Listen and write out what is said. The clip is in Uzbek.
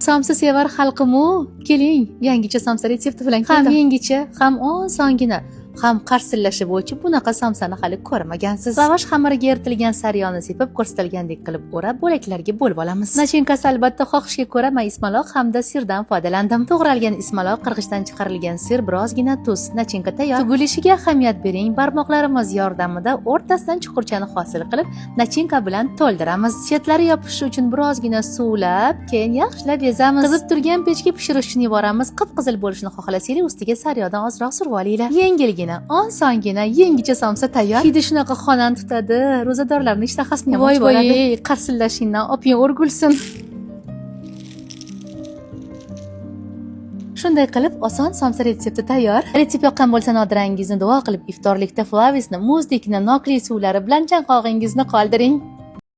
Somsa sevar xalqimu, keling, yangicha somsa retsepti bilan keldim. Ham yangicha, ham osongina, ham qarsillashi bo'yicha bunaqa somsani hali ko'rmagansiz. Lavash xamiriga eritilgan sariyog'ni sepib, ko'rsatilgandek qilib o'rab, bo'laklarga bo'lib olamiz. Nachinkasi albatta xohishga ko'ra men ismaloq hamda sirdan foydalandim. To'g'ralgan ismaloq, qirg'ichdan chiqarilgan sir, birozgina tuz. Nachinka tayyor. Tugulishiga ahamiyat bering. Barmoqlarimiz yordamida o'rtasidan chuqurchani hosil qilib, nachinka bilan to'ldiramiz. Chetlari yopishishi uchun birozgina suvlab, keyin yaxshilab ezamiz. Qizib turgan pechga pishirish uchun yuboramiz. Qip-qizil bo'lishini xohlasanglar, ustiga sariyog'dan ozroq surib olinglar. Yengilgina, osongina, yangicha somsa tayyor. Hidi shunaqa xonani tutadi, ro'zadorlarning ishtahasini ham Voy ochib voy, oladi. Qarsillashingdan oping o'rgulsin. Shunday qilib oson somsa retsepti tayyor. Retsept yoqqan bo'lsa, nodirangizni duo qilib iftorlikda flavisni, muzdekni, nokli suvlari bilan chanqog'ingizni qoldiring.